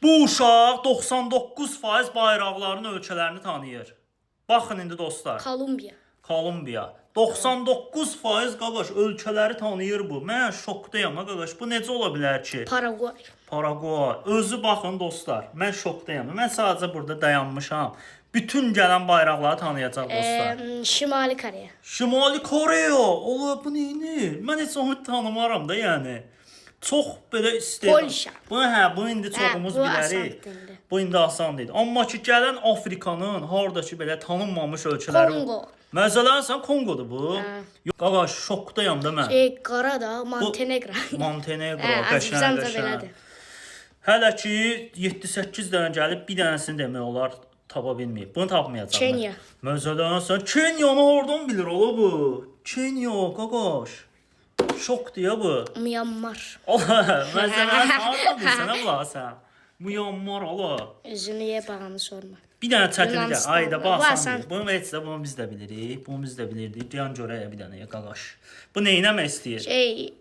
Bu uşaq 99% bayraqların ölkələrini tanıyır. Baxın indi dostlar. Kolumbiya. Kolumbiya. 99% qaqaş ölkələri tanıyır bu. Mən şokdayam ha qaqaş. Bu necə ola bilər ki? Paragvay. Paragvay. Özü baxın dostlar. Mən şokdayam. Mən sadəcə burada dayanmışam. Bütün gələn bayraqları tanıyacaq dostlar. Şimali Koreya. Şimali Koreya. Ola bu neyini? Mən heç onu tanımaram da yəni. Çox belə istəyirəm. Polşa. Bunu hə, bunu indi çoxumuz bu bilərik. asandır indi. Bu indi asan deyil. Amma ki gələn Afrikanın hardakı belə tanınmamış ölkələri. Konqo. Məsələn, sən Konqodur bu. Hə. Yox, qaqa şokdayam da mən. Şey, Qaradağ, Montenegro. Montenegro, Hə, qəşəng, Azərbaycan da qəşəng. belədir. Hələ ki 7-8 dənə gəlib, bir dənəsini demək olar tapa bilməyib. Bunu tapmayacaqlar. Kenya. Məsələn, sən Kenyanı hardan bilir ola bu? Kenya, qaqaş. Şokdur ya bu. Myanmar. Ola, məsələn, hardan bilirsən ha bunları sən? Myanmar ola. Özünü ye bağını sorma. Bir dənə çətin də, Yunanistan. ay da bu Bu asan. asan. Bunu heç də bunu biz də bilirik. Bunu biz də bilirdik. Dayan görək bir dənə qaqaş. Bu nə etmək istəyir? Şey,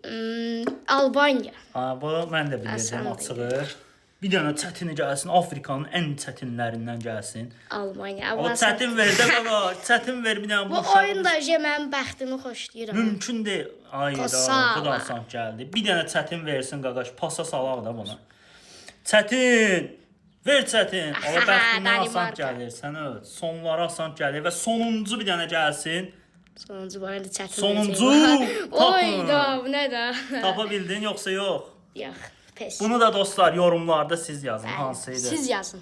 Albaniya. Ha, bu mən də bilirdim Asan açığı. Bir dənə çətini gəlsin, Afrikanın ən çətinlərindən gəlsin. Almanya. O çətin ver də qaqaş, çətin ver bir dənə Bu uşağın- oyun da mənim bəxtimi xoşlayıram. Mümkün deyil. Ay da, Kosala. bu da asan gəldi. Bir dənə çətin versin qaqaş, pasa salaq da buna. Çətin! Ver çətin. Ola bəxtindən asan Danimarka. gəlir. Sən öl. Sonlara asan gəlir və sonuncu bir dənə gəlsin. Sonuncu bu oyunda çətin. Sonuncu. olacaq. Oy Tapın. da, bu nə də? Tapa bildin yoxsa yox? Yox, pes. Bunu da dostlar yorumlarda siz yazın hansı idi. Siz yazın.